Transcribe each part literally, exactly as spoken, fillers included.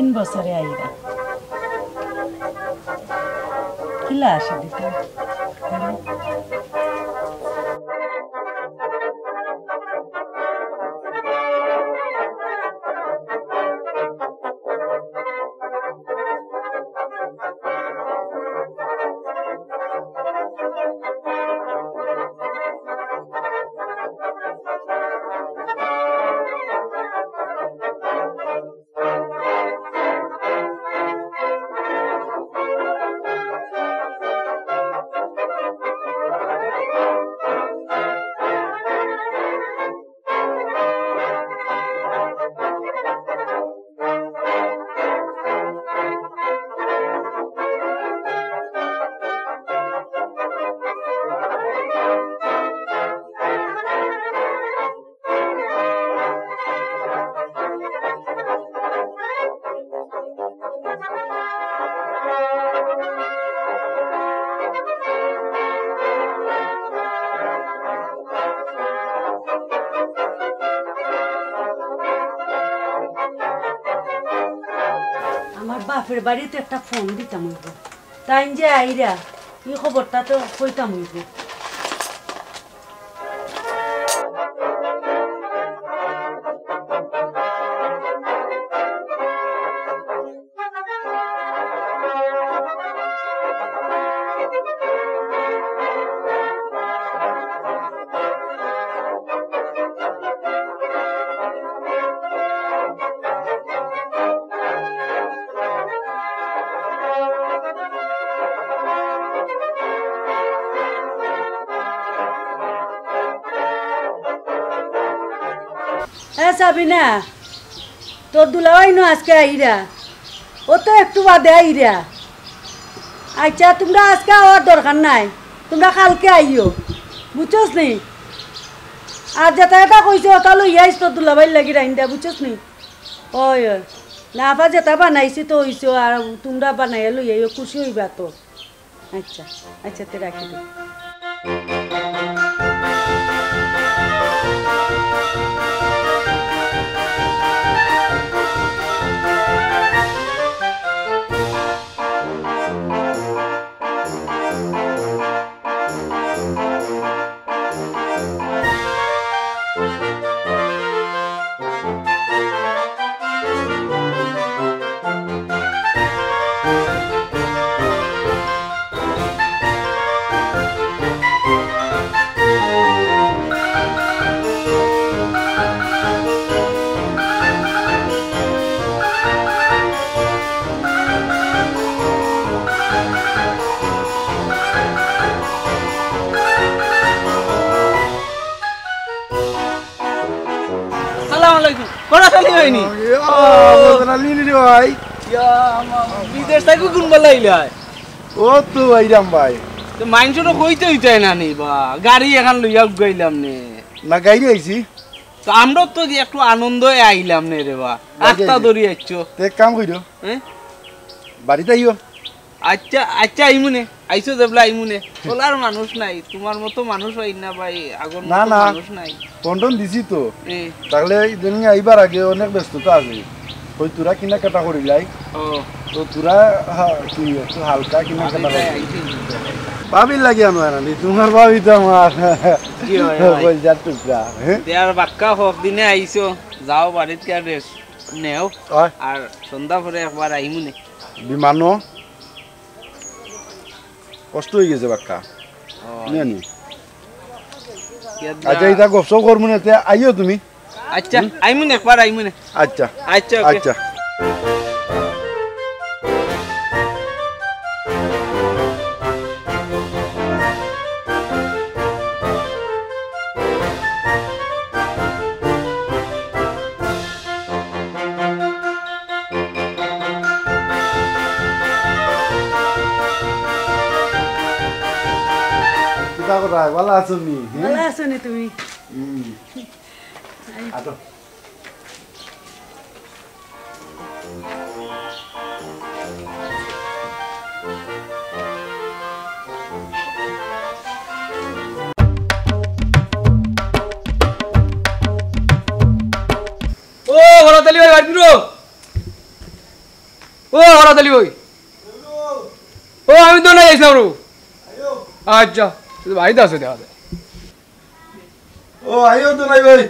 তিন বছরে আইরা। কিলা আসে দিতে? আমার বাপের বাড়িত একটা ফোন দিতাম অইবো। তাইন যে আইরা, ই খবরটা তো কইতাম অইবো। এ সাবিনা, তোর দুলাভাই নু আজকে আইরা, ও তো একটু বাদে আইরা। আচ্ছা, তুমরা আজকে আওয়ার দরকার নাই, তুমরা কালকে আইও, বুঝছস নি? আর যেটা এটা কইছে, ওটা লইয়া আইস তোর দুলাভাইর লাগি রাইন্দা, বুঝছস নি? ওই, ওই। না, আবার যেটা বানাইছি তো অইছে, আর তুমরা বানাইয়া লইয়া আইও, খুশি অইবা তো। আচ্ছা, আচ্ছা, তে রাখি দে। সালাম আলাইকুম। করা চলি হয়নি? ইয়া, ও। বদনা লিলি রে ভাই। ইয়া, আমা-, বিদেশ থাকি কোন বেলা আইলায়? ও তো আইরাম ভাই। তো মাইনষরে কইতে অইতায় না নি বা, গাড়ি এখান লইয়া উগাইলাম নে। না, গাড়ি আইছি। তো আমরা তো যে একটু আনন্দে আইলাম নে রে বা। গাড়ি আস্তা আইছি। ধরি আইছো। তে এক কাম কইরো। হ্যাঁ? বাড়িত আইও। আচ্ছা, আচ্ছা, আইমুনে। আইছো যেবলা আইমুনে। ওলার মানুষ নাই, তোমার মতো মানুষ হয় না ভাই, আগর না, মতো না। মানুষ নাই। ফোন টোন দিছি তো। এ। তাহলে ইদানিং আইবার আগে অনেক ব্যস্ততা আছে। ওই তোরা কিনা কাটা করিলাই। ও। তো তোরা হা-, কি একটু হালকা কিনা আমি কাটা তাই করিলাই। আইছি। ভাবির লাগি আমি আনানি, তোমার ভাবি তো আমার জি হয়, হয়। কলিজার টুকরা, হ্যাঁ? তে আর বাক্কা হক দিনে আইছো, যাও বাড়িত গিয়া rest নেও। হয়। আর সন্ধ্যা পরে একবার আইমুনে। বিমানও কষ্ট হয়ে গেছে বাক্কা। ও। নিয়ে নি। ইয়াদ আচ্ছা, না। এটা গপ সপ করবো না, তে আইও তুমি। আচ্ছা, হুম? আইমুনে একবার, আইমুনে। আচ্ছা। আচ্ছা, ওকে। আচ্ছা। কিতা করায়? ভালা আছো নি? হ্যাঁ? ভালা আছো নি তুমি? হুম। আই- আটো। ও, বড় তালি ভাই, বাড়ি ফিরো। ও, হরাত আলী ভাই। ও, আমি তো নাই আইসলাম রু। আচ্ছা, তুই তো বাড়িতে আছো দেখা যায়। ও, আইও তো নাই ভাই।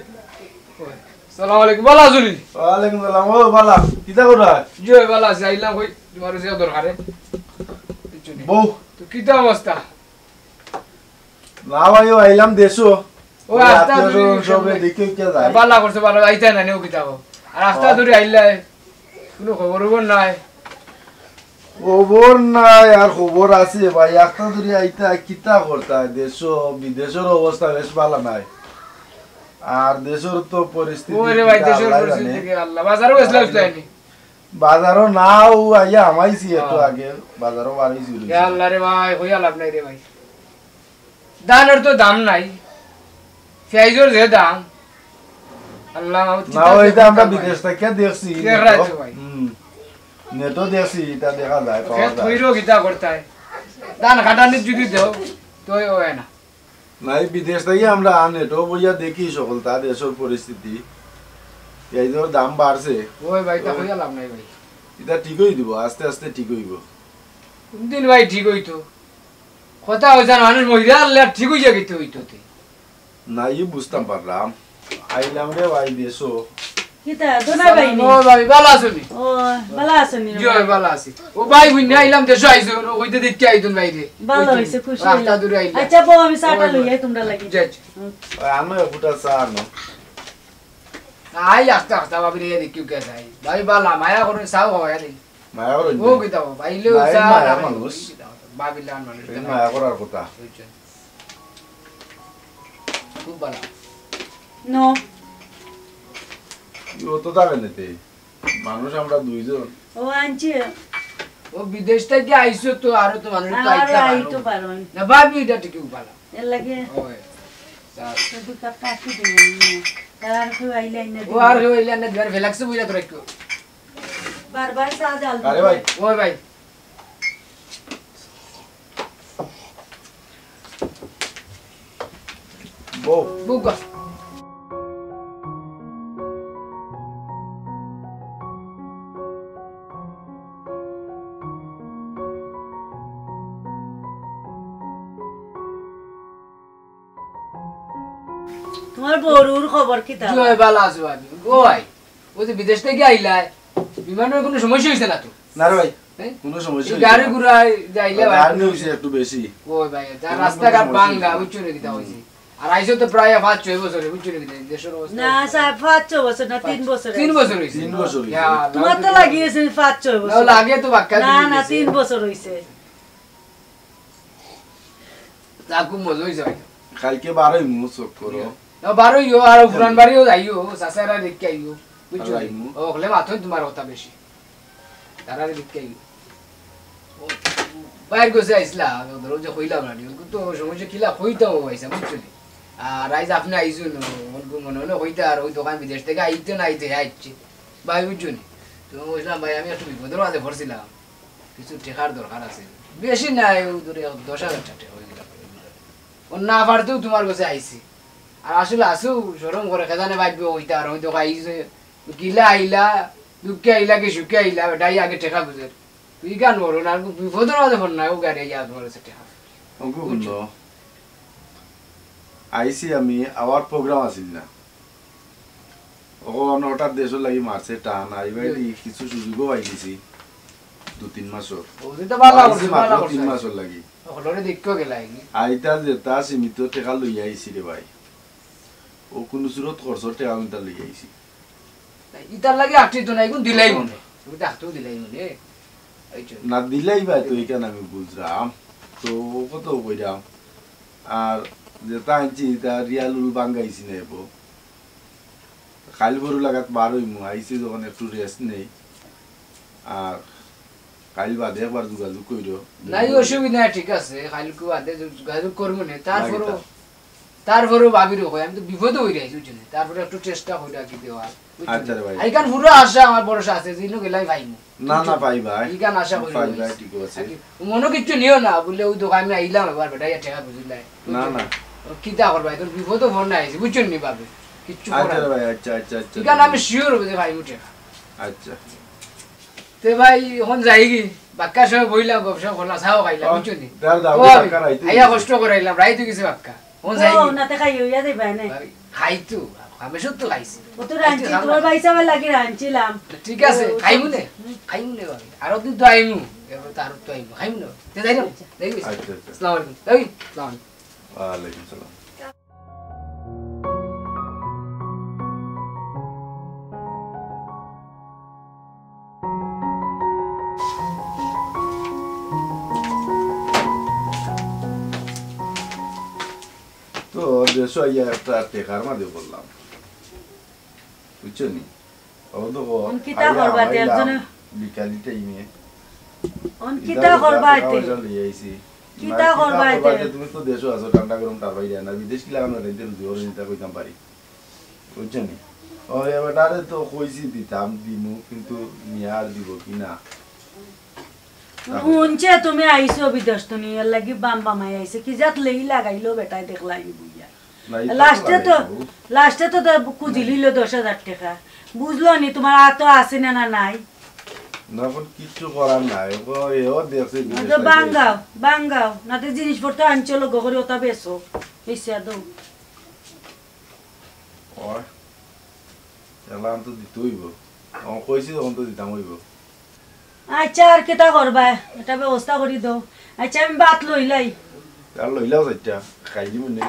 সালাম আলাইকুম, ভালা আছো নি? ওয়ালাইকুম সালাম। ও, ভালা। কিতা করো? জি ভাই, ভালা আছি। আইলাম কই, তোমার যে দরকারে। বউ। তো কিতা অবস্থা? না ভাই, ও আইলাম দেশো। ও, ওই রাস্তা আত্মীয় ধরে স্বজন সবে কেমনে? দেখে উঠে যায়। ভালা করছো, ভালা। আইতা না, নেও কিতা কও। আর রাস্তা হ্যাঁ। ধরে আইলাই, কোনো খবর খবর নাই। খবর নাই, আর খবর আছে ভাই। রাস্তা ধরে আইতা, কিতা করতা? দেশো, বিদেশর অবস্থা বেশ ভালা নাই। আর দেশর তো পরিস্থিতি ওরে ভাই, কিতা দেশর আল্লাহ পরিস্থিতি জানে। কি আল্লাহ। বাজারও গেছিলা, বুঝলায়নি? বাজারও না, ও আইয়া হামাইছি একটু হ্যাঁ। আগে, বাজারও বার হইছি বলে। ইয়া আল্লাহ রে ভাই, কইয়া লাভ নাই রে ভাই। ধানর তো দাম নাই, পিয়াইজর যে দাম, আল্লাহ মাবুদ, না, কিতা ওইটা আমরা করতাম ভাই? বিদেশ থেকে দেখছি, দেখরায় নেটো। তো ভাই। হুম, নেটো দেখছি, এটা দেখা যায়, পাওয়া খেত যায়। হইরও কিতা করতায়? ধান কাটানিত যদি দেও, তো হয় না। না, এই বিদেশ থেকে আমরা নেটো বইয়া দেখি সকলতা দেশর পরিস্থিতি। পিয়াইজর দাম বাড়ছে। ওই ভাই, তা ওই কইয়া লাভ নাই ভাই। এটা ঠিক হই দিব, আস্তে আস্তে ঠিক হইব। কোনদিন ভাই ঠিক হইতো? কথা হইছে না, মানুষ মরিয়া আল্লাহ ঠিক হইয়া গেতে হইতো তে। না, ই বুঝতাম পারলাম। আইলাম রে ভাই দেশো। কিতা, দোনা ভাই নি? ও ভাই, ভালা আছো নি? ও, ভালা আছো নি রে জি, ভাই? ভালা আছি। ও ভাই, বুঝ না আইলাম দেশো আইছো, ও কইতে দেখতে আইতুন বাইরে। ভালা হইছে, খুশি রাস্তা হইলাম। দূরে আইলাম। আচ্ছা, বউ, আমি চাটা ওই, লই আই, তোমরা লাগি। জি, জি। ওই, আমি ফুটা চা আনো। আই আস্তে আস্তে ভাবি রে, দেখি কে যাই। ভাই ভালা, মায়া করে চাও হয় রে। মায়া করো ও নি? কিতা বাবা, আইলেও না, এই চা মায়া না, মানুষ। ভাবি লান মানুষ এই কিতা মায়া নাই। করার কথা। বুঝছেন? খুব ভালা। নো। ও তো থাকে নিতে। মানুষ আমরা দুইজন। ও আনছে। ও বিদেশ থেকে আইছো তো, আরো তো মানুষ তো আরো আইতে পারো। আইতে পারো। না, ভাবি, এটা ঠিকই ভালা। এর লাগে ওই, তা তো দুই কাপ কাশি দিন। তার আর কেউ আইলে আইনা ও দিন। আর কেউ আইলে আইনা দিবার ফেলাক্সে বুঝা তো রাখো। বারবার চা জাল আরে দিতে। ভাই। ওই ভাই। বউ। বউকা। তোমার বড়ুর খবর কিতা? জি ভাই, ভালা আছি ভাই। ও ভাই, ওই যে বিদেশ থেকে আইলায়, বিমানের কোনো সমস্যা হইছে না তো? না রে ভাই, হ্যাঁ? কোনো সমস্যা এই হইছে গাড়ি না। ঘোড়ায় যাইলে ভাই, গাড়ি কোনো হইছে একটু বেশি। ও ভাই, যা কোনো রাস্তাঘাট কোনো সমস্যা ভাঙ্গা, হইছে না। বুঝছো নি কিতা হইছে? আর আইসো তো প্রায় পাঁচ ছয় বছরে, বুঝছো নি কিতা? দেশের অবস্থা না, স্যার, পাঁচ ছয় বছর না, তিন বছর তিন হইছে। বছর হইছে। তিন বছর হইছে। ইয়া আল্লাহ, তিন বছর হইছে। না, লাগে তো বাক্কা না, তিন না, হইছে। তিন বছর হইছে। যা, খুব মজা হইছে ভাই। কালকে বারোই মু চোখ করো। না, বারোইও, আর পুরান বাড়িও যাইও, চাচারা দেখে আইও। বুঝছো? আর আইমু। ও, হলে মাথো তোমার কথা বেশি। তারা দেখে আইও। ও, বাইর গেছে আইসলা, আমি ওদের ওই যে কইলাম না, ওকে তো সমস্যা কিলা কইতাম ও আইসা, বুঝছো নি? আর আইজ আপনি আইসুন, মন মনে মনে কইতা, আর ওই দোকান বিদেশ থেকে আইতে না আইতে আইছে। ভাই, বুঝছো নি? তো বুঝলাম ভাই, আমি একটু বিপদের মাঝে পড়ছিলাম। কিছু টেকার দরকার আছে। বেশি নাই, ও ধরে দশ হাজার টেকা হয়ে গেল। ও না পারতেও তোমার কাছে আইছি। আর আসলে আসু শরম করে, খেদানে ভাববে ওইটা, আর ওই তো আইছে, গিলা আইলা, দুঃখে আইলা কি সুখে আইলা, বেটাই আগে টেকা বুঝের। তুই গান বলো না, আর বিপদের মাঝে ফোন নাই, ও গাড়ি আইয়া তোমার কাছে টেকা। ওগো বুঝছো? হুনো, আইছি আমি, আবার প্রোগ্রাম আছিল না। অখন হঠাৎ দেশর লাগি মারছে টান, আইবায় দি কিছু সুযোগও পাই গেছি দু তিন মাসর। ও, তুই তো ভালা আইছি করছিস, মাত্র ভালা তিন করছিস। মাসর লাগি। অখলরে দেখতেও গেলাই নি। আইতা যেতা সীমিত টেকা লইয়া আইছি রে ভাই। ও কুনু সুরত খরচর টেকা কুনতা লইয়া আইছি। ইতার লাগি আটটি তো নাই, কোন দিলাই মনে। তুমি তো আটটিও দিলাই মনে। এই যে। না দিলাই ভাই তো এখান আমি বুঝলাম। তো ও কত কইরাম। আর যেতা আনছি, ইতা রিয়াল উল বাঙ্গাইছি না এবো। কাইল পরু লাগাত বার অইমু, আইছি যখন একটু rest নেই। আর কাইল বাদে একবার যোগাযোগ কইরো। নাই, অসুবিধা নাই, ঠিক আছে। কাইলকু বাদে যোগাযোগ করমু নে। তারপরও, তারপরও ভাবিরে কই, আমি তো বিপদো পড়ি আইছি, বুঝছো নি? তারপরে একটু চেষ্টা করি আর কি দেওয়ার, বুঝছো নি? আচ্ছা রে ভাই। এইখান পুরো আশা, আমার ভরসা আছে, যেন গেলাই পাইমু। না, না, পাইবা। এইখান আশা করি পাইবা, রইছি। ঠিক আছে। আর কি, মনো কিচ্ছু নিও না, বুলে ওই দোকানে আইলাম এবার, বেটা, ইয়া টেকা বুঝিলাই। না, না। ও কিতা করবা, তোর বিপদো পড়ি আইছি, বুঝছো নি ভাবি? কিচ্ছু আচ্ছা করার রে ভাই, নাই। আচ্ছা, আচ্ছা, আচ্ছা। এইখান আমি sure বুঝে পাইমু টেকা। আচ্ছা। তে ভাই, অখন যাইগি? বাক্কা সময় বইলাম, গপসপ করলাম, চাও খাইলাম, ও, বুঝছো নি? দাঁড়া, দাঁড়া, ও, বাক্কা রাইত আইয়া অইগেছে। কষ্ট করাইলাম, রাইত অইগেছে বাক্কা। অখন ও, যাইগি? না তে খাই অইয়া যাইবা নে। ভাই, খাইতো, হামেশা তো খাইছি। ও তো রাঁধছি, তোমার ভাই সাহেবের লাগি রাঁধছিলাম। ঠিক আছে, ও, খাইমু নে, হুম। খাইমু নে ভাই। আরো দিন তো আইমু, এবার তো আরো তো আইমু, খাইমু নে। তে যাই না? আচ্ছা। যাইগি? আচ্ছা, আচ্ছা। আসসালামু আলাইকুম। যাইগি? আসসালামু আলাইকুম। ওয়ালাইকুম সালাম। তো দেশো আইয়া একটা টেকার মাঝে পড়লাম, বুঝছো নি? ও তো ক-, অন কিতা আইয়া করবা তে হামাইলাম একজনে? বিকালি টাইমে। অন ইটা কিতা ওটা করবা টেকা এতে? পয়সা লই আইছি। কিতা না, কিতা করবা করবা এতে? এতে? তুমি তো দেশো আছো, ঠান্ডা গরম টার বাইরে না, বিদেশ কিলা আমরা রাইতে রুজি করে নিতা কইতাম পারি। বুঝছো নি? ও, এ বেটারে তো কইছি দিতাম, দিমু, কিন্তু নিয়া আর দিব কি না? হুনছে তুমি আইছো বিদেশ তো নি, এর লাগি বাম বামাই আইছে, কি জাত লেই লাগাইলো বেটায় দেখলাই বুইয়া। না, ইটা তো লাস্টে তো, লাগাইবো। লাস্টে তো দে-, খুজিলিলো দশ হাজার টেকা। বুঝলো নি তোমার আতো আছে না, না নাই? না, অখন কিচ্ছু করার নাই। ও, এও দেখছে বিদেশ তো থাকি বাঙ্গাও, আইছে। বাঙ্গাও। না তো জিনিসপত্র আনছো লগে করি ওটা বেচো। বেচিয়া দেও। ওই, এলা তো দিতে অইবো। ও, কইছি যখন তো দিতাম অইবো। আচ্ছা, আর কিতা করবা? এটা ব্যবস্থা করি দেও। আচ্ছা, আমি ভাত লইলাই। আর লইলাও চাইরটা, খাই দিমু নে।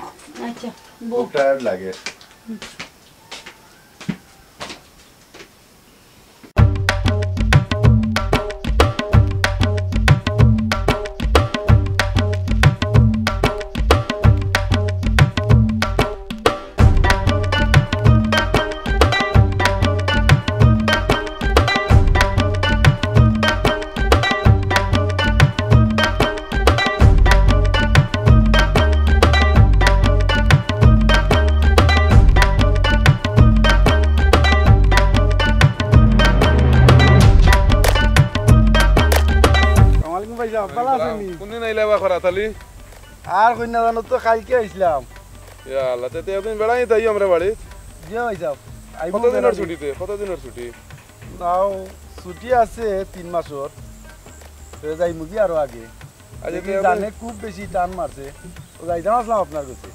আচ্ছা, বউ। খুব টায়ার্ড লাগে। আসসালামু আলাইকুম ভাইসাব, ভালা আছইন নি? কুনদিন আইলা বা খরাত আলী? আর কইন না জানো তো, কাইলকে আইছলাম। ইয়া আল্লাহ, তে, তে একদিন বেড়াই তাই আমরা বাড়িত। জি ভাইসাব, আইমু কতদিনর বেড়াইতে। ছুটিতে? কতদিনর ছুটি? তাও ছুটি আছে তিন মাসর। তে যাইমুগি আরো আগে। আচ্ছা, দেখি তে জানে খুব বেশি টান মারছে। তো যাইতাম আছলাম আপনার কাছে।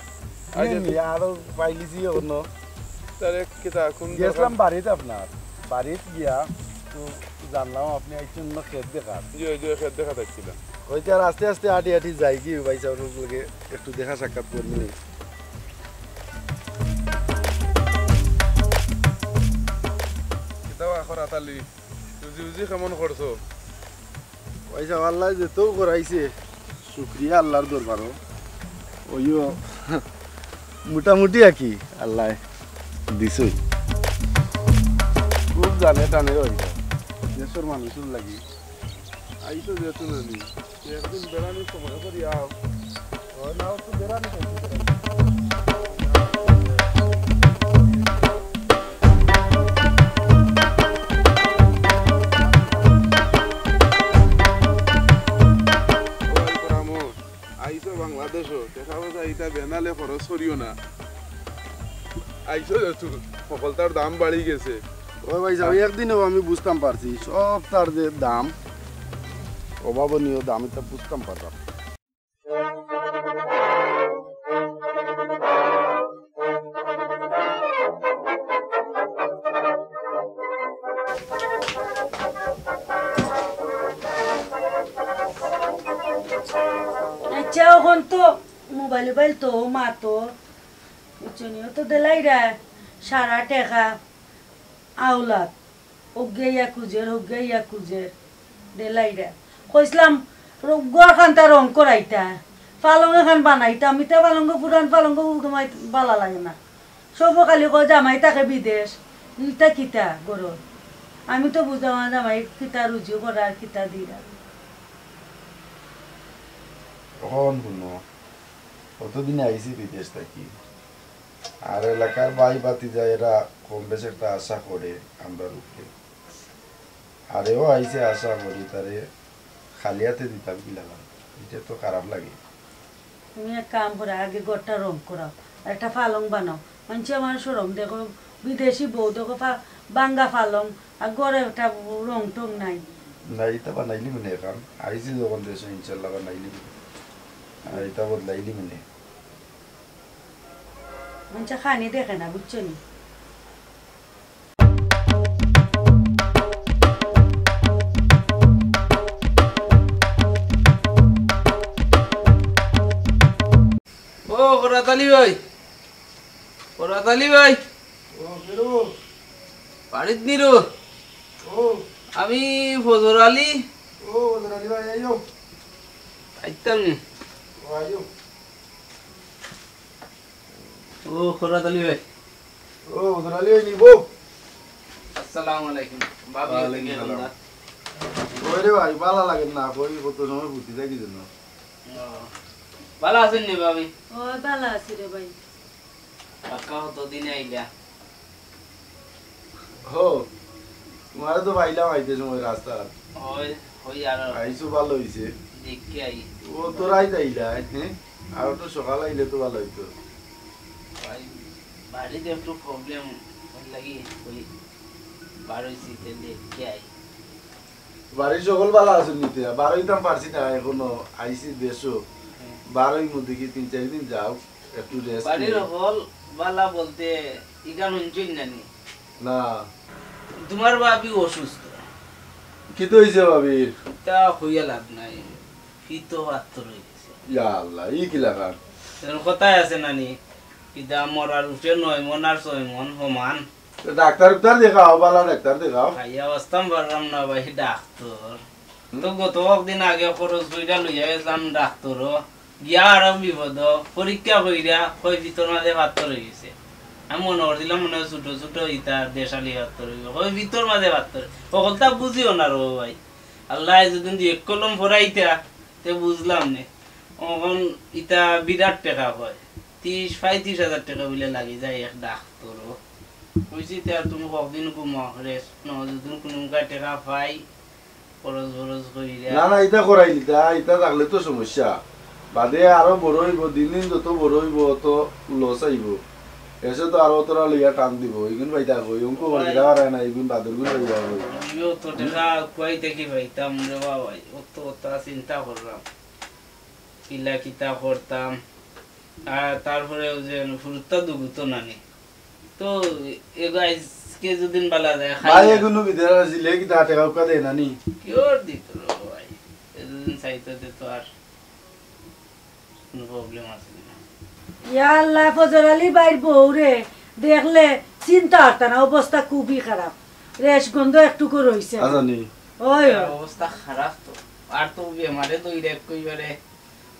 আচ্ছা, নি, তে আরো পাইলিছি অন্য। তাহলে কিতা, কোন গেছলাম দরকার? বাড়িত আপনার। বাড়িত গিয়া তো জানলাম আপনি আইছইন না খেত দেখাত। জি, ওই যে খেত দেখাত আইছলাম। ওই যে আর আস্তে আস্তে আটি আটি যাইগি, ভাইসাবর লগে একটু দেখা সাক্ষাৎ করমু নি। কিতা বা খরাত আলী, রুজি রুজি কেমন করছো? ভাইসাব, আল্লায় যেতাউ করাইছে, শুকরিয়া আল্লার দরবারো। ওইও মোটামুটি আর কি আল্লায় দিছইন। খুব জানে টানে অইছে দেশর মানুষর লাগি। আইছো যেহেতু নানি, একদিন বেড়ানির সময় করি আও। ও, না, ও তো বেড়ানি খাইছে, বেড়ানি। ও, আইছো বাংলাদেশো, দেখা পাওয়া যায়, ইটা বেনালে খরচ করিও না। আইছো যেহেতু, হকলতার দাম বাড়ি গেছে। ও ভাইসাব, একদিনেও আমি বুঝতাম পারছি, সবতার যে দাম, অভাবনীয় দাম, ইটা বুঝতাম পারতাম। আচ্ছা, অখন তো মোবাইল উবাইল তো মাতো, বুঝছো নি? ও তো দিলাইরা সারা টেকা আওলাত। অগুয়ে ইয়া খুজের, অগুয়ে ইয়া খুজের, দিলাইরা। কইছলাম, র-, ঘরখানতা রং করাইতা, পালং এখান বানাইতা। আমি তো পালঙ্গ, পুরান পালঙ্গ তোমার বালা লাগে না। সব খালি কয় জামাই থাকে বিদেশ, ইতা কিতা ঘরো? আমি তো বুঝলাম না জামাই কিতা রুজি করার, কিতা দিরা। অখন হুনো, অতদিনে আইছি বিদেশ থাকি। আর এলাকার ভাই ভাতিজা এরা কম বেশ একটা আশা করে আমরার উপরে। আর এও আইছে আশা করি, তারে খালি আতে দিতাম কি লাগাম? ইটা তো খারাপ লাগে। তুমি এক কাম করো, আগে ঘরটা রং করাও, আর একটা পালং বানাও। মানষে আমার শরম দেখো, বিদেশি বউ দেখো, ফা-, ভাঙ্গা পালং, আর ঘরে একটা রং টং নাই। না, ইতা বানাইলিমুনে অখন। আইছি যখন দেশো, ইনশাল্লাহ বানাইলিমুনে। আর ইতা বদলাইলিমুনে। মানষে খানি দেখে না, বুঝছো নি? ও, খরাত আলী ভাই। খরাত আলী ভাই। ও, কে রে? বাড়িত নি রে? ও। আমি ফজর আলী। ও, ফজর আলী ভাই, আইও। আইতাম নি। ও, আইও। ও, খরাত আলী ভাই। ও, ফজর আলী ভাই, নিব। আসসালামু আলাইকুম। ভাবি, ওয়ালাইকুম সালাম। ওই রে ভাই, ভালা লাগে না, কই কত সময় বুঝি থাকি যেন। ও, ভালা আছইন নি ভাবি? ও, ভালা আছি রে ভাই। বাক্কা, কতদিনে আইলা? হো, তুমারে তো পাইলাম আইতে সময় রাস্তাত। ওই, ওই আর আইছো, ভালা অইছে। দেখি আই। ও তো রাইত আইলা, হ্যাঁ? আর একটু সকাল আইলে তো ভালা অইতো। ভাই, বাড়িত একটু problem, ওর লাগি ওই বার অইছি, তে দেখি আই। বাড়ির সকল ভালা আছইন নি তে? বার অইতাম পারছি না এখনো, আইছি দেশো। বার অইমু দেখি তিন চাইর দিন যাউক, একটু rest বাড়ির নেই। সকল ভালা বলতে ইখান হুনছইন না নি? না। তুমার ভাবি অসুস্থ। কিতা অইছে ভাবির? তা কইয়া লাভ নাই, পিতো পাত্থর অই গেছে। ইয়া আল্লাহ, ই কিলাখান? কথায় আছে না নি, ইতা মরার উঠে নয় মন আর ছয় মন সমান। তো ডাক্তার উক্তার দেখাও, ভালা ডাক্তার দেখাও। খাইয়া বাঁচতাম পারলাম না ভাই, ডাক্তার। হুম? তো গত কয়েকদিন আগে খরচ কইরা লইয়া গেছিলাম ডাক্তারও। গিয়া আরো বিপদ, পরীক্ষা কইরা কয় পিতর মাঝে পাত্থর অই গেছে। আমি মনো করছিলাম মনে অয় ছোট ছোট ইতা দেশালি পাত্থর অইবো, কয় পিতর মাঝে পাত্থর। ও কথা বুঝিও না রে ভাই। আল্লায় যদি দুই এক কলম পড়াইতা, তে বুঝলাম নে। অখন ইতা বিরাট টেকা কয়, ত্রিশ পঁয়ত্রিশ হাজার টেকা বুলে লাগি যায় এক ডাক্তারও। কইছি, "তে আর তুমি কতদিন ঘুমাও, rest নাও, যদিন কুনু মুখা টেকা পাই, খরচ বরচ করিয়া।" না, না, ইতা করাই নিতা, ইতা থাকলে তো সমস্যা। বাদে আরো বড় অইবো, দিন দিন যত বড় অইবো, অত loss আইবো। এসে তো আরো তোরা লইয়া টান দিবো, ইগুন পাইতা কই, অঙ্কু ওই। বাদ দিতা পারে না, ইগুন বাদর গুন পাইতা কই। আমিও তো টেকা কুয়াই থাকি পাইতাম রে বাবা, অত, অত চিন্তা করলাম। কিলা কিতা করতাম। আর তারপরে ওই যে ফুরুত্তা দুগুতো নানি। তো এগো আইজকে যদিন বালা যায়, খাই ভাই, না। এগুলো ভিতরে আসিলে কিতা টেকা উকা দেয় নানি? কিওর দিত রে ভাই? এতদিন চাইতো দে তো আর কোনো problem আছে না। ইয়া আল্লাহ, ফজর আলী ভাইর বউ রে, দেখলে চিনতা পারতা না, অবস্থা খুবই খারাপ। রেশ গন্ধ একটুকু রইছে না। আচ্ছা, নি। ওই, ওই। অবস্থা খারাপ তো। আর তো বেমারে তো ইরে কইবারে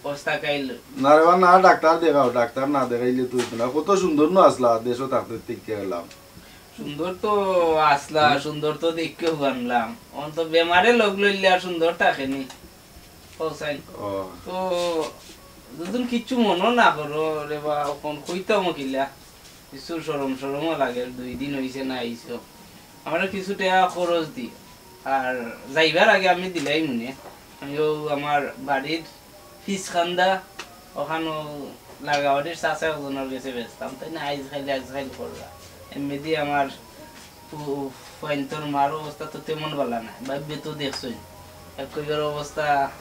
অবস্থা কাইল। না রে বা, না, ডাক্তার দেখাও, ডাক্তার না দেখাইলে তো অইতো না। কত সুন্দর নু আসলা, দেশো থাকতে দেখতে গেলাম। সুন্দর তো আসলা, হুম। সুন্দর তো দেখতে আনলাম। অন তো বেমারে লগ লইলে আর সুন্দর থাকে নি। হোসাইন। ও। তো যদিন কিচ্ছু মনো না করো রে বা, অখন কইতাম কিলা। কিছু শরম শরমও লাগে, দুই দিন অইছে না আইছো। আমারে কিছু টেকা খরচ দি। আর যাইবার আগে আমি দিলাইমুনে। আমিও আমার বাড়ির পিছখান্দা, অখানো লাগাবাড়ির চাচা একজনর গেছে বেচতাম। তাইন আইজ খাইল, আইজ খাইল কররা। এমনিদি আমার পু-, ফুয়াইন্তর মার অবস্থা তো তেমন বালা নায়। ভাইবে তো দেখছইন। একেবারে অবস্থা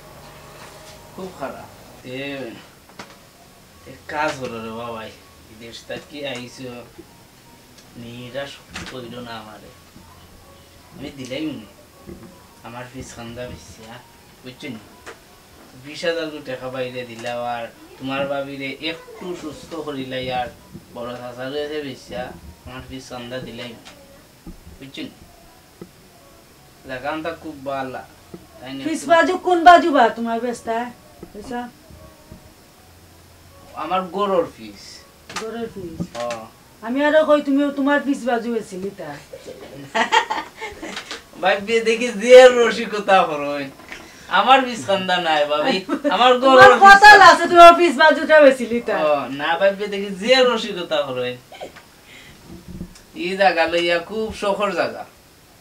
খুব খারাপ। এ এক কাজ করো রে বাবাই, বিদেশ থাকি আইছো, নিরাশ কইরো না আমারে। আমি দিলাইমুনে, আমার পিছখান্দা বেচিয়া, বুঝছো নি? বিশ হাজার করি টেকা বাইরে দিলাও, আর তুমার ভাবিরে একটু সুস্থ করিলাই, আর বড় চাচার গেছে বেচিয়া, আমার পিছখান্দা দিলাইমুনে, বুঝছো নি? লাগানটা খুব বালা, তাই না? পিছ বাজু কোন বাজু বা তুমার বেচতা? বুঝছো? আমার গরুর পিছ। গরুর পিছ? ও। আমি আরো কই তুমি তুমার পিছ বাজু বেচিলিতা। ভাইবে দেখি যে রসিকতা করইন। আমার পিছখান্দা নায়, ভাবি। আমার তুমার গরুর পিছ। কতাল আছে, তুমার পিছ বাজুটা বেচিলিতা। ও, না, ভাইবে দেখি যে রসিকতা করইন। ই জাগা লইয়া খুব শখর জাগা।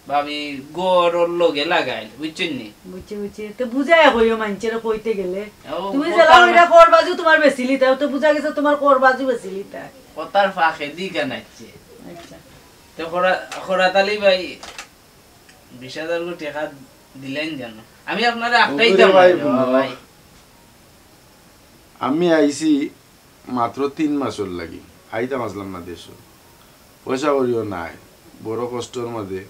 ভাবি, ঘরর লগে লাগাইল, বুঝছইন নি? বুঝছি, বুঝছি। তো বুঝাইয়া কইও মাইনষেরে কইতে গেলে। ও, তুমি কথা যেলা না। কইরা কর বাজু তুমার বেচিলিতা, তো বুঝা গেছে তুমার কর বাজু বেচিলিতা। কথার ফাঁকেদি কেন আইছে? আচ্ছা। তো খরা-, খরাত আলী ভাই, বিশ হাজার করি টেকা দিলাইন জানো। আমি আপনারে আটকাইতাম না, ভাই। আমি আইছি মাত্র তিন মাসর লাগি, আইতাম আসলাম না দেশো। পয়সা কড়িও নাই, বড় কষ্টর মাঝে।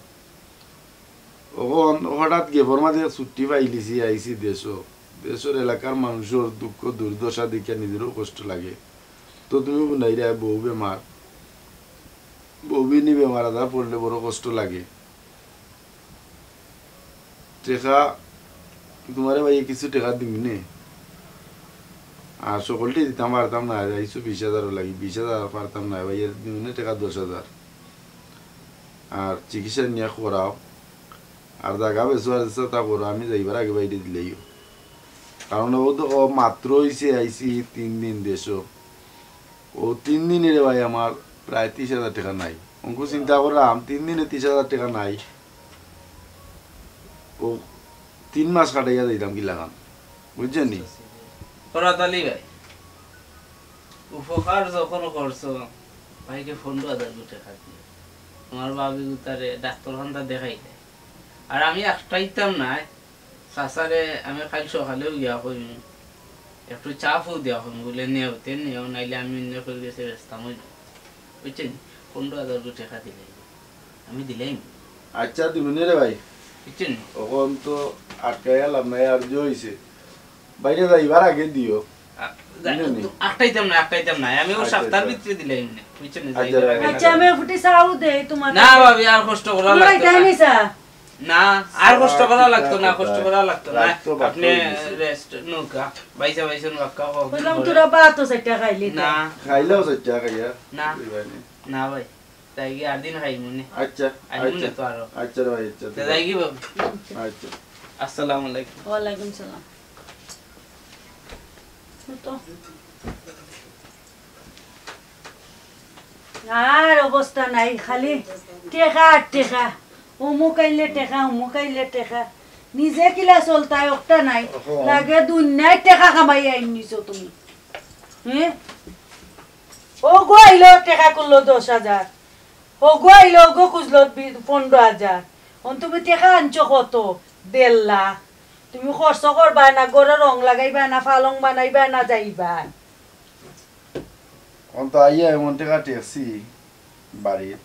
অখন হঠাৎ গেপর মাঝে ছুটি পাইলিছি, আইছি দেশো। দেশর এলাকার মানুষর দুঃখ দুর্দশা দেখিয়া নিজেরও কষ্ট লাগে। তো তুমি বুঝাইরায় বউ বেমার, বউ বিনি বেমার আজার পড়লে বড় কষ্ট লাগে। টেকা, তুমারে ভাইয়ে কিছু টেকা দিমুনে। আর সকলটি দিতাম পারতাম না, আইছো বিশ হাজারও লাগি, বিশ হাজার পারতাম না, ভাইয়ে দিমুনে টেকা দশ হাজার। আর চিকিৎসা নিয়া করাও, আর জাগা বেচো আর যেতা করো, আমি যাইবার আগে বাইরে দিলাইও। কারণ অউ তো, অউ মাত্র অইছে, আইছি তিন দিন দেশো। অউ তিন দিনে রে ভাই আমার প্রায় তিশ হাজার টেকা নাই। অখন চিন্তা করলাম তিন দিনে তিশ হাজার টেকা নাই, অউ তিন মাস কাটাইয়া যাইতাম কিলাখান, বুঝছো নি? ফরাত আলী ভাই, উপকার যখন করছো, ভাইরে পনরো হাজার করি টেকা দিও। তুমার ভাবি গুতারে ডাক্তারখানাত দেখাইলে। আর আমি আটকাইতাম নায়, চাচারে আমি কাইল সকালেউ গিয়া কইমু, একটু চা ফু দিয়া কইমু, বুলে নেও, তে নেও, নাইলে আমি অন্য কেউর গেছে বেচতাম অইবো। বুঝছো নি? পনরো হাজার করি টেকা দিলাইমু, আমি দিলাইমু। আচ্ছা, দিমুনে রে ভাই। বুঝছো নি? অখন তো আটকাইয়া লাভ নাই, আর যে অইছে। বাইরে যাইবার আগে দিও। আ, যা-, বুঝছো নি? আটকাইতাম না, আটকাইতাম না। আমি অউ আচ্ছা, সপ্তাহর আচ্ছা। ভিতরে দিলাইমু নে, বুঝছো নি? আচ্ছা, যাইবার আগে। আচ্ছা, আমি ফুটি চাও দেই তুমার না কাছে। ভাবি, আর কষ্ট করা লাগতো না। না, আর কষ্ট করা লাগতো না, কষ্ট করা লাগতো না। রাত তো বারোটা আপনে অই গেছে। Rest নৌকা, বাইসা বাইসা নৌকা খাওয়া কইলাম, তোরা ভাত তো চাইরটা খাইলি তো। না। খাইলাও চাইরটা খাইয়া। না। তুই ভাই নি। না ভাই, যাইগি আর দিন খাইমু নে। আচ্ছা, আইমু নে আচ্ছা। তো আরো। আচ্ছা রে ভাই, আচ্ছা, তে যাইগি বাবু। আচ্ছা। আসসালামু আলাইকুম। ওয়ালাইকুম সালাম। তো আর অবস্থা নাই, খালি টেকা আর টেকা। অমুক আইলে টেকা, অমুক আইলে টেকা। নিজে কিলা চলতায়, অখটা নাই। অখন লাগে দুনিয়ার টেকা কামাই আইন নিছো তুমি। হে? অগু আইলো টেকা খুজলো দশ হাজার। অগু আইলো, অগু খুজলো বি-, পনরো হাজার। অন তুমি টেকা আনছো কত? দেড় লাখ। তুমি খরচ করবায় না, ঘরো রং লাগাইবায় না, ফালং বানাইবায় না যাইবায়। অন তো আইয়া এমন টেকা ঠেকছি বাড়িত।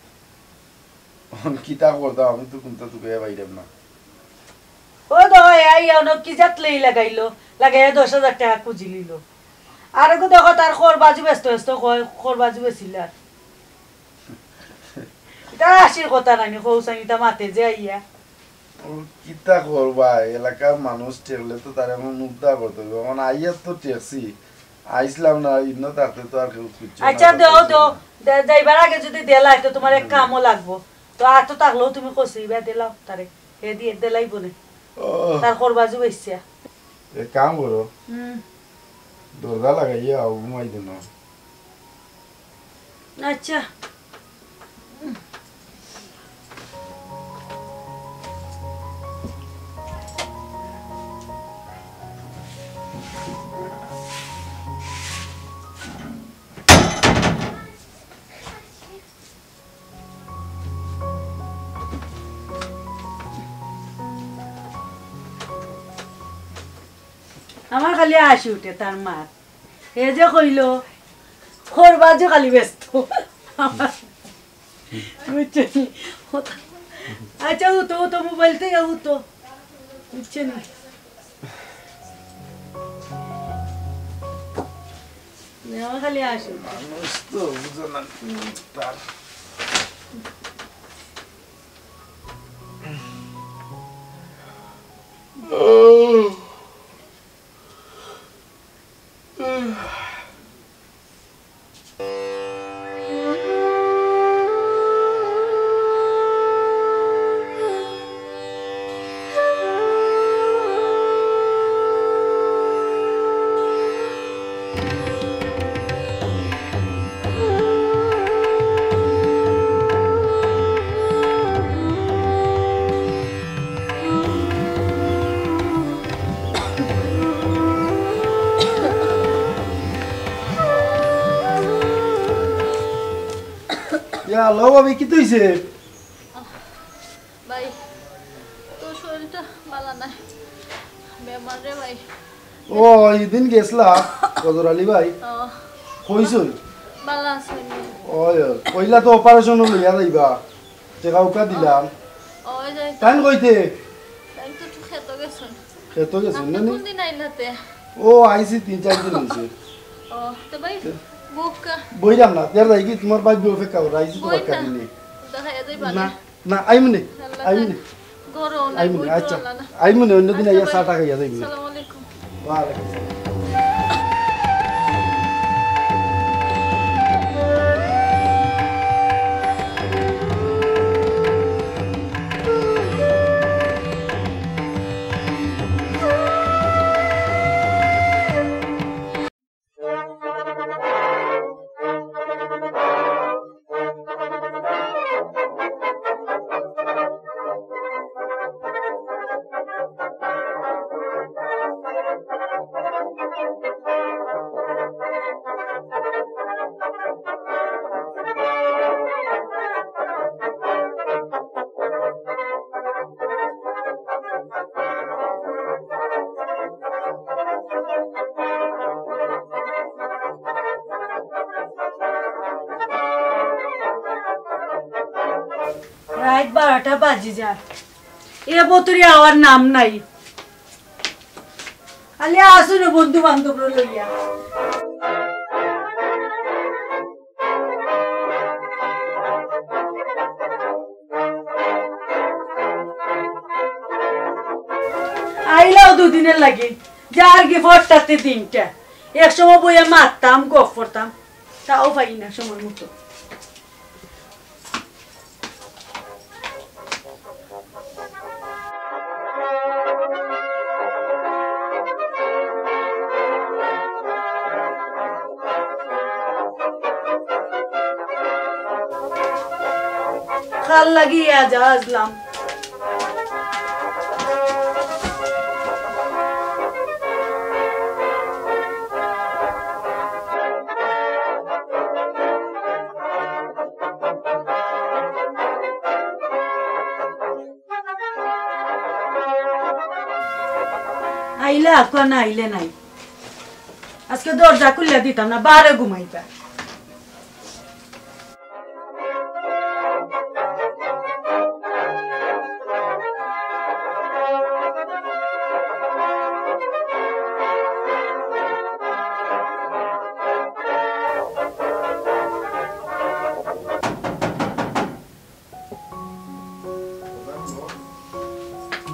অন কিতা করতাম, আমি তো কুনতা তুকাইয়া পাইরাম না। ও তো হয়, আইয়া অন কি জাত লেই লাগাইলো, লাগাইয়া দশ হাজার টেকা খুজিলিলো। আর অগু দেখো তার খরবাজু বেচতো বেচতো কয়, খরবাজু বেচিলার। ইতা হাসির কথা নানি, কও চাইন ইতা মাতে যে আইয়া। ও কিতা করবায়, এলাকার মানুষ ঠেকলে তো তারে অখন উদ্ধার করতে অইবো। অখন আইয়া তো ঠেকছি, আইছলাম না, ইনো থাকতে তো আর কেউ কিচ্ছু না আচ্ছা, করতে দেও, পারছে দেও, না। দে-, যাইবার আগে যুদি দেলায় তো তুমার এক হুম। কামও লাগবো। তো আর তো থাকলেও তুমি কষিবা দিলাও তারে, হে দিয়া দিলাইবো নে। ও। তার খরবাজু বেচিয়া। এক কাম করো, হুম। দরজা লাগাইয়া আও, ঘুমাই দিন। আচ্ছা। আমার খালি হাসি উঠে তার মার। হে যে কইলো, খরবাজু খালি বেচতো। বুঝছো নি? আচ্ছা, উঠো, উঠো, মোবাইল থেকে উঠো। বুঝছো নি? আমার খালি হাসি উঠে। মানুষ তো বুঝে না, তার ইয়া আল্লাহ, ভাবি, কিতা অইছে? ভাই, তো শরীরটা ভালা না, বেমার রে ভাই। ও, ইদিন গেছলা, গজর আলী ভাই। ও। কইছইন? বালা আছইন নি? ওই, ওই। কইলা তো অপারেশন লইয়া যাইবা। টেকা উকা দিলাম। ওই যাই। তাইন কইতে? তাইন তো একটু খেতো গেছইন। খেতো গেছইন না নি? কোন দিন আইলাতে? ও, আইছি তিন চাইর দিন অইছে। ও, তো ভাই, বুক। বইরাম না, তের যাই কি তোমার ভাইবি অপেক্ষা করে, আইছি তো বই বাক্কা না। দিনে। দেখা যাইবা না। না। না, আইমু নে, আল্লাহ আইমু নে। জানে। গরম না, আইমু নে, বুঝ আচ্ছা। আল্লাহ না। আইমু নে, অন্য দিন আচ্ছা আইয়া ভাই। চা টা খাইয়া যাইমু নে। আসসালামু আলাইকুম। ওয়ালাইকুম আসসালাম। রাইত বারোটা বাজি যায়, এ বতরে আওয়ার নাম নাই। আলে আসুন বন্ধু বান্ধব লইয়া। আইলাও দুদিনর লাগি, যার কি ফটতাতে দিনটা। এক সময় বইয়া মাততাম, গফ করতাম, তাও পাই না সময় মতো। কার লাগি আজ আসলাম। আইলা, কোন আইলে নাই? আজকে দরজা খুলিয়া দিতাম না, বারে ঘুমাইবা।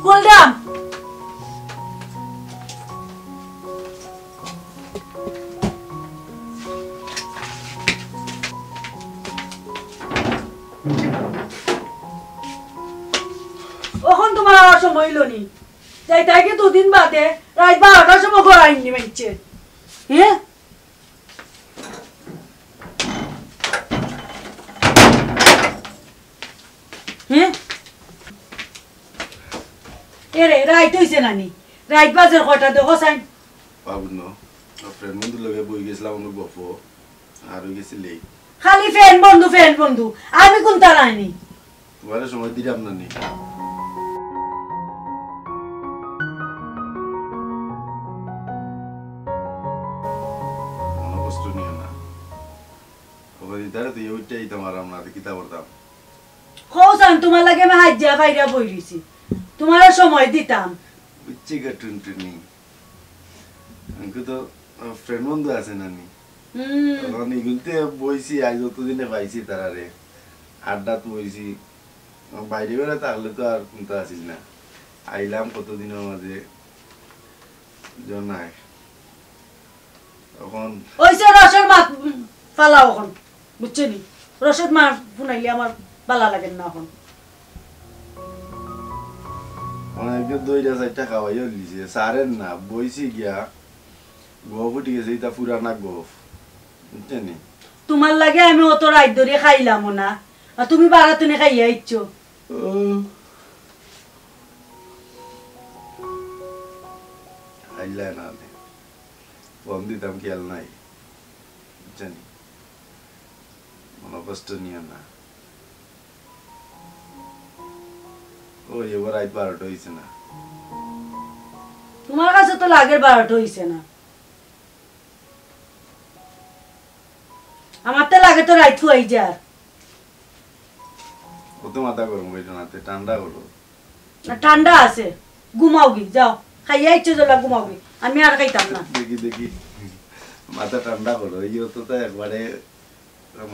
কুলরাম। অখন তুমার আওয়ার সময় অইলো নি? যাইতায় কি দুদিন বাদে রাইত বারোটার সময় ঘর আইননি মানছে? হ্যাঁ? হ্যাঁ? এরে, রাইত অইছে না নি? রাইত বাজের কয়টা দেখো চাইন? বাবু ন, friend বন্ধুর লগে বই গেছিলাম অনো গফো, আর অই গেছি late। খালি friend বন্ধু, friend বন্ধু, আমি কুনতা নাইনি? তুমারে সময় দিলাম না নি। মনো কষ্ট নিও না। ওখানে তারে তুই ওইটাই দিতাম আর আমরা কিতা করতাম? কও চাইন, তুমার লাগি আমি হাজিয়া বাইরা বই রইছি। তুমারে সময় দিতাম। বুঝছি গো টুনটুনি। আঙ্কু তো, আহ, friend বন্ধু আছে না নি? হুম। তখন ইগুলতে বইছি, আজ অতদিনে পাইছি তারারে। আড্ডাত বইছি। বাইরে বেড়া থাকলে তো আর কুনতা আছিস না। আইলাম কতদিনর মাঝে। জন নাই। অখন অইছে রসের মাত, উম, ফালাও অখন। বুঝছো নি? রসের মাত হুনাইলে আমার বালা লাগে না অখন। অনেকে দইটা চাইরটা খাওয়াইও লিছে, সারের না, বইছি গিয়া, গফ উঠি গেছে, ইটা পুরানা গফ। বুঝছো নি? তুমার লাগি আমি অত রাইত ধরি খাইলামও না, আর তুমি বারাতুনি খাইয়া আইছো। ও। আইলা না রে। ফোন দিতাম খেয়াল নাই। বুঝছো নি? মনো কষ্ট নিও না। ও, এবার রাইত বারোটা অইছে না। তুমার কাছে তো লাগের বারোটা অইছে না, আমার তো লাগে তো রাইত অই যার। অত মাথা গরম করিও না, তে ঠান্ডা করো। না, ঠান্ডা আছে, ঘুমাওগি, যাও, খাইয়া ইচ্ছে জলা ঘুমাওগি, আমি আর খাইতাম না। দেখি, দেখি, মাথা ঠান্ডা করো, এই তো, তো একবারে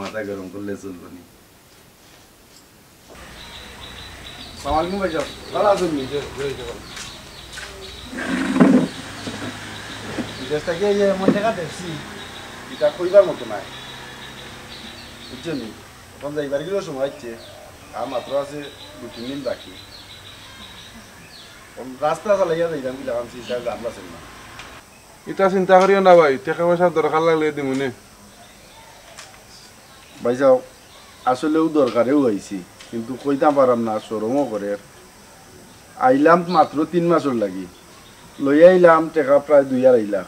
মাথা গরম করলে চলবো নি। সালাম আলাইকুম ভাইসাব, ভালা আছইন নি? বিদেশ থাকি এই যে এমন টেকা দেখছি, ইটা কইবার মতো নায়, বুঝছো নি? অখন যাইবার গিরও সময় অইছে, আর মাত্র আছে দুই তিন দিন বাকি। অখন রাস্তা চালাইয়া যাইতাম কিলা, কারণ চিন্তা জাম আছে না। ইতা চিন্তা করিও না ভাই, টেকা পয়সা দরকার লাগলে দিমুনে। ভাইসাব, আসলেউ দরকারেউ আইছি, কিন্তু কইতাম পারাম না, শরমও করের। আইলাম মাত্র তিন মাসর লাগি, লইয়া আইলাম টেকা প্রায় দুই আড়াই লাখ।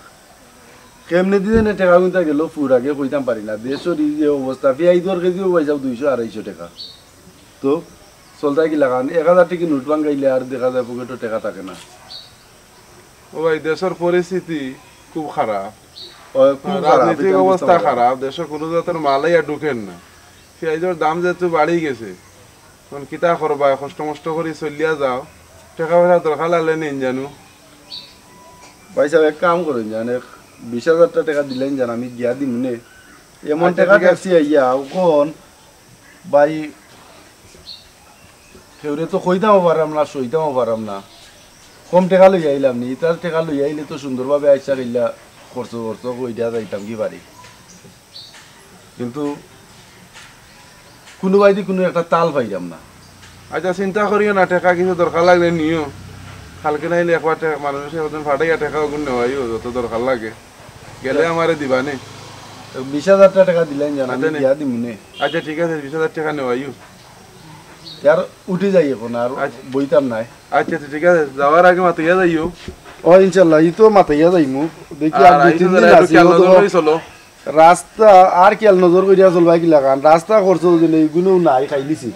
কেমনে দি যেনে টেকা গুনতা গেল ফুর আগে কইতাম পারি না। দেশর ই যে অবস্থা, পিয়াইজর কেজিও ভাইসাব দুইশো আড়াইশো টেকা। তো চলতায় কিলাখান? এক হাজার টেকি নোট ভাঙ্গাইলে আর দেখা যায় পকেটো টেকা থাকে না। ও ভাই, দেশর পরিস্থিতি খুব খারাপ। অয়, খুব খারাপ, রাজনৈতিক অবস্থা খারাপ, দেশো কুনু জাতর মালই আর ঢুকের না। পিয়াইজর দাম যেহেতু বাড়ি গেছে, অখন কিতা করবায়, কষ্ট মষ্ট করি চলিয়া যাও, টেকা পয়সা দরকার লাগলে নিন জানু। ভাইসাব, এক কাম করইন জান, এক বিশ হাজারটা টেকা দিলাইন জান, আমি গিয়া দিমুনে। এমন আচ্ছা, টেকা ঠিক আছে। দেখছি আইয়া, অখন ভাই, কেউরে তো কইতামও পারাম না, সইতামও পারাম না। কম টেকা লইয়া আইলাম নি, ইতার টেকা লইয়া আইলে তো সুন্দরভাবে আইসা গেলা খরচ খরচ কইরা যাইতাম কি পারি। কিন্তু কুনুবায়দি কুনু একটা তাল পাইরাম না। আচ্ছা, চিন্তা করিও না, টেকা কিছু দরকার লাগলে নিও। কালকে নাইলে একবার টেকা মানুষর একজন ফাটাইয়া টেকা অগুন নেওয়াইও, যত দরকার লাগে। গেলে আচ্ছা। আমারে দিবা নে। তো বিশ হাজারটা টেকা দিলাইন জান, আমি আচ্ছা নে। দিয়া দিমু নে। আচ্ছা, ঠিক আছে, বিশ হাজার টেকা নেওয়াইও। ইয়ার উঠি যাই অখন, আর আচ্ছা। বইতাম নায়। আচ্ছা, আচ্ছা, ঠিক আছে, যাওয়ার আগে মাতিয়া যাইও। ও ইনশাল্লাহ, ই তো মাতিয়া যাইমু। দেখি আর আর দুই আইসো তিন যারা দিন একটু আছি, খেয়াল ও তো নজর করি চলো। রাস্তা আর খেয়াল নজর করিয়া চলবায় কিলাখান? রাস্তা খরচ অইলে ইগুনও নাই, খাইলিছি।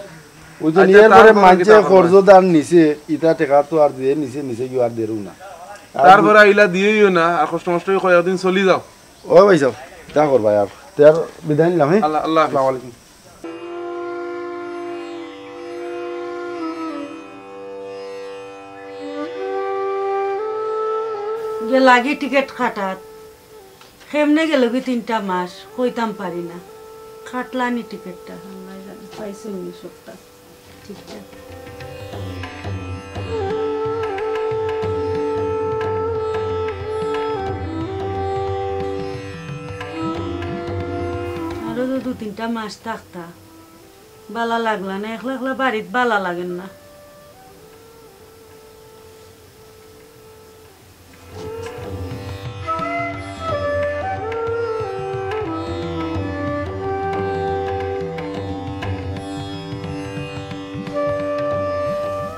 ওই যে আচ্ছা, নিয়ার তার পরে কোনো মানষে কিতা খরচ করবা? দান নিছে, ইতা টেকা তো আর দিয়ে নিছে, নিছে কি আর দেরও না। আর তারপরে আইলা দিয়েইও না, আর কষ্ট মষ্ট করি কয়েকদিন চলি যাও। ও ভাইসাব, তা করবায় আর। তে আর বিদায় নিলাম, হ্যাঁ? আল্লাহ, আল্লাহ হাফিজ। আসসালামু আলাইকুম। গেলাগি টিকিট কাটাত, কেমনে গেলগি তিনটা মাস, কইতাম পারি না। কাটলানি টিকিটটা, আল্লায় জানে, পাইছইন নি সবটা ঠিকঠাক। আরো তো দুই তিনটা মাস থাকতা। বালা লাগলা না, একলা একলা বাড়িত বালা লাগের না।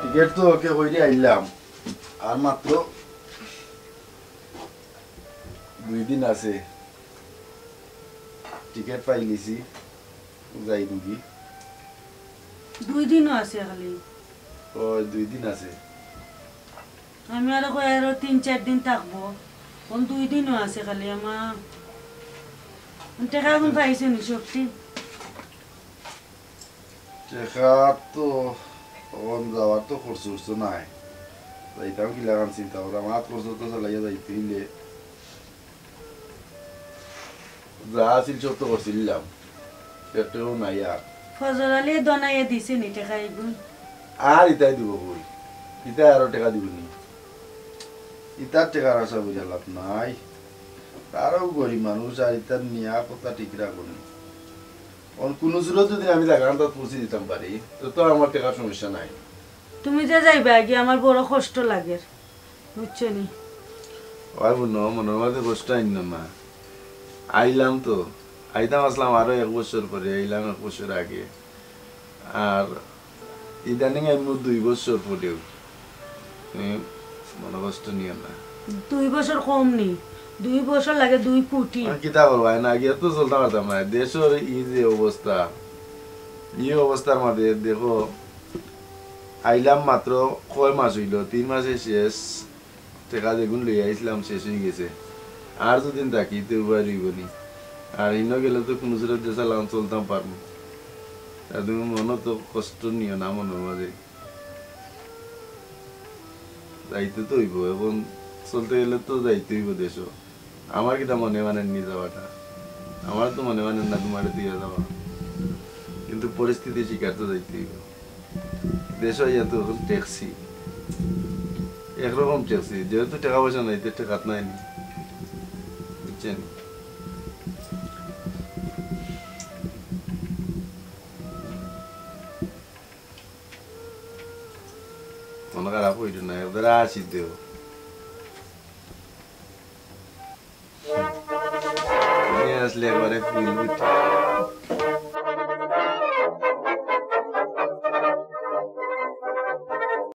টিকিট তো ওকে কইরে আইলাম, আর মাত্র দুই দিন আছে, টিকিট পাইলিছি, যাইমুগি। দুই দিনও আছে খালি? ও, দুই দিন আছে। আমি আরো কই আরো তিন চাইর দিন থাকবো, অখন দুই দিনও আছে খালি। আমার টেকা অখন পাইছো নি সবটি? টেকা তো অখন যাওয়ার তো খরচ উরচ নাই, যাইতাম কিলাখান চিন্তা করাম, আমার খরচ তো চালাইয়া যাইতে অইলে। যা আছিল সব তো করছিলাম, একটাও নাই আর। ফজর আলীয়ে দনাইয়া দিছে নি টেকা ইগুন? আর ইতায় দিব কই? ইতায় আরো টেকা দিব নি? ইতার টেকার আশা বুঝা লাভ নাই। তারও গরিব মানুষ, আর ইতার নিয়া কথা ঠিক রাখো নি। অন কুনু সুরত যদি আমি জাগা আনতাত পৌঁছি দিতাম পারি, তো, তো আমার টেকার সমস্যা নাই। তুমি যে যাইবায়গি, আমার বড় কষ্ট লাগের, বুঝছো নি? ওই বুনো, মনর মাঝে কষ্ট আইন না। আইলাম তো, আইতাম আছলাম আরো এক বছর পরে, আইলাম এক বছর আগে। আর ইদানিং আইমু দুই বছর পরেউ। তুমি মনো কষ্ট নিও না। দুই বছর কম নি, দুই বছর লাগে দুই কোটি। আর কিতা করবায় না, গিয়া তো চলতাম পারতাম না। দেশর ই যে অবস্থা, ই অবস্থার মাঝে দেখো, আইলাম মাত্র কয় মাস অইলো, তিন মাসে শেষ। টেকা যেগুন লইয়া আইছলাম, শেষ অইগেছে। আর দুদিন থাকি, তে উবাই রইবো নি। আর ইনো গেলে তো কুনু সুরত দেশা লাগান চলতাম পারমু। আর তুমি মনো তো কষ্ট নিও না মনর মাঝে। যাইতে তো অইবো, এখন চলতে গেলে তো যাইতে অইবো দেশো। আমার কিতা মনে মানে নি যাওয়াটা? আমার তো মনে মানে না তোমারে দিয়া যাওয়া, কিন্তু পরিস্থিতি শিকার তো যাইতে অইবো। দেশো আইয়া তো এখন ঠেকছি, একরকম ঠেকছি, যেহেতু টেকা পয়সা নাই, তো ঠেকাত নাই নি, বুঝছেন? মন খারাপ অইল না, একবার আসি দেও। তুমি আসলে একবারে ফুল ফুটে।